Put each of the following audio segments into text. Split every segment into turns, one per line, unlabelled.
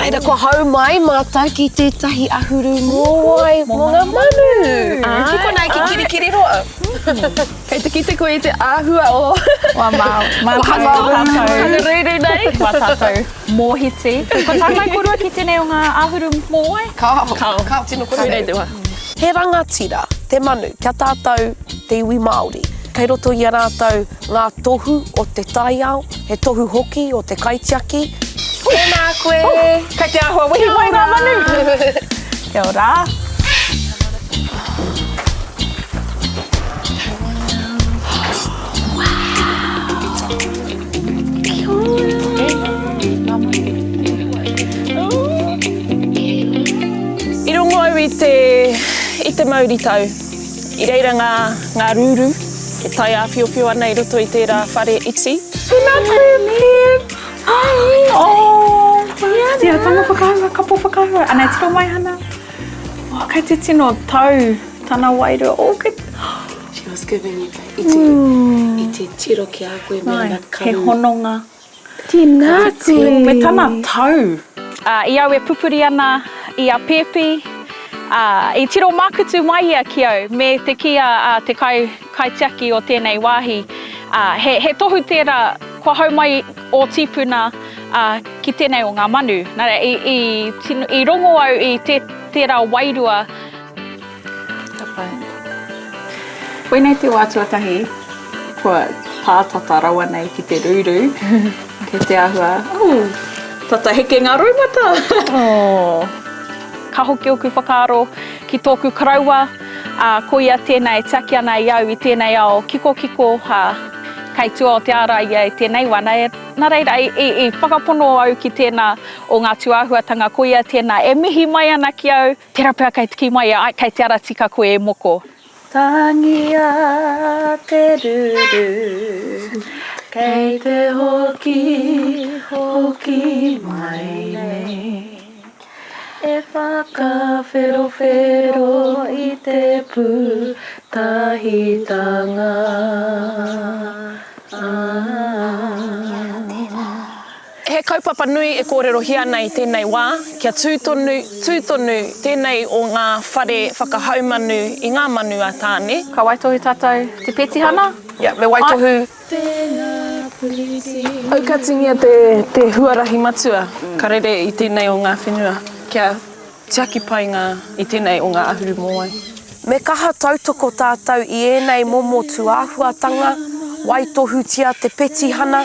reira, kua hau mai mātou ki tētahi ahuru mōwai mō ngā manu. Ki konei, ki Kirikiriroa.
Kei te kite koe i te āhua o...
Wā māu, mātou, tātou.
Hangarūrū nei.
Wā tātou mōhiti. Kua tae mai kōrua ki tēnei o ngā āhuru mōwai?
Kāo.
Kāo.
Kāo, tino kore.
Koinei te wā.
He rangatira te manu kia tātou te iwi Māori. Kei roto i a rātou ngā tohu o te taiao, he tohu hoki o te kaitiaki. Tēnā koe!
Kei te āhua wehi mai ngā manu!
Kia ora!
I rongo au i te, i te mauritau. I reira ngā, ngā rūrū e taiāwhiowhio ana i roto i tērā whare iti.
Tēnā koe, Pip! Oh, tia, tanga whakaahua, kapo whakaahua. Anei, tiro mai, Hana. Oh, kei te tino tau tana wairua. Oh, kei...
She was giving you back. I te, i te tiro ki a koe me ana karu.
He hononga.
Tēnā koe.
Me tana tau. I au e pupuri ana i a Pēpi, i tiro mākutu mai ia ki au me te kī a te kai, kaitiaki o tēnei wāhi, he, he tohu tērā kua hau mai ō tīpuna ki tēnei o ngā manu. Nā reira, i, i, tino, i rongo au i tē, tērā wairua.
Ka pai. Koinei te wā tuatahi kua pātata rawa nei ki te rūrū. Kei te āhua, oh, tata heke ngā roimata!
Oh. Ka hoki ōku whakaaro ki tōku koroua, ā, ko ia tēnā e tiaki ana i au i tēnei ao kikokiko, ā, kei tua o te ārai ia i tēnei wā. Nā, nā reira, i, i, i whakapono au ki tēnā o ngā tūāhuatanga, ko ia tēnā e mihi mai ana ki au, Tērā pea kei te kī mai ia, Āe, kei te ara tika koe e moko.
Tangia te ruru, kei te hoki, hoki mai nei. E whakawherowhero i te pūtahitanga.
He kaupapa nui e kōrerohia ana i tēnei wā, kia tū tonu, tū tonu tēnei o ngā whare whakahaumanu i ngā manu a Tāne.
Ka waitohu tātou te petihana?
Yeah, me waitohu.
Aukatingia te, te huarahi matua ka rere i tēnei o ngā whenua, kia Tiaki pai ngā i tēnei o ngā ahuru mōwai.
Me kaha tautoko tātou i ēnei momo tūāhuatanga, waitohutia te petihana,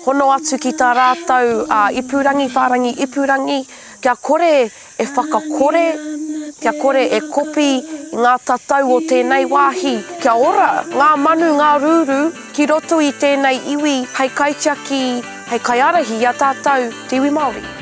hono atu ki tā rātou ipurangi, whārangi ipurangi, kia kore e whakakore, kia kore e kopi i ngā tatau o tēnei wāhi, kia ora ngā manu, ngā rūrū ki roto i tēnei iwi hei kaitiaki, hei kaiārahi i a tātou te iwi Māori.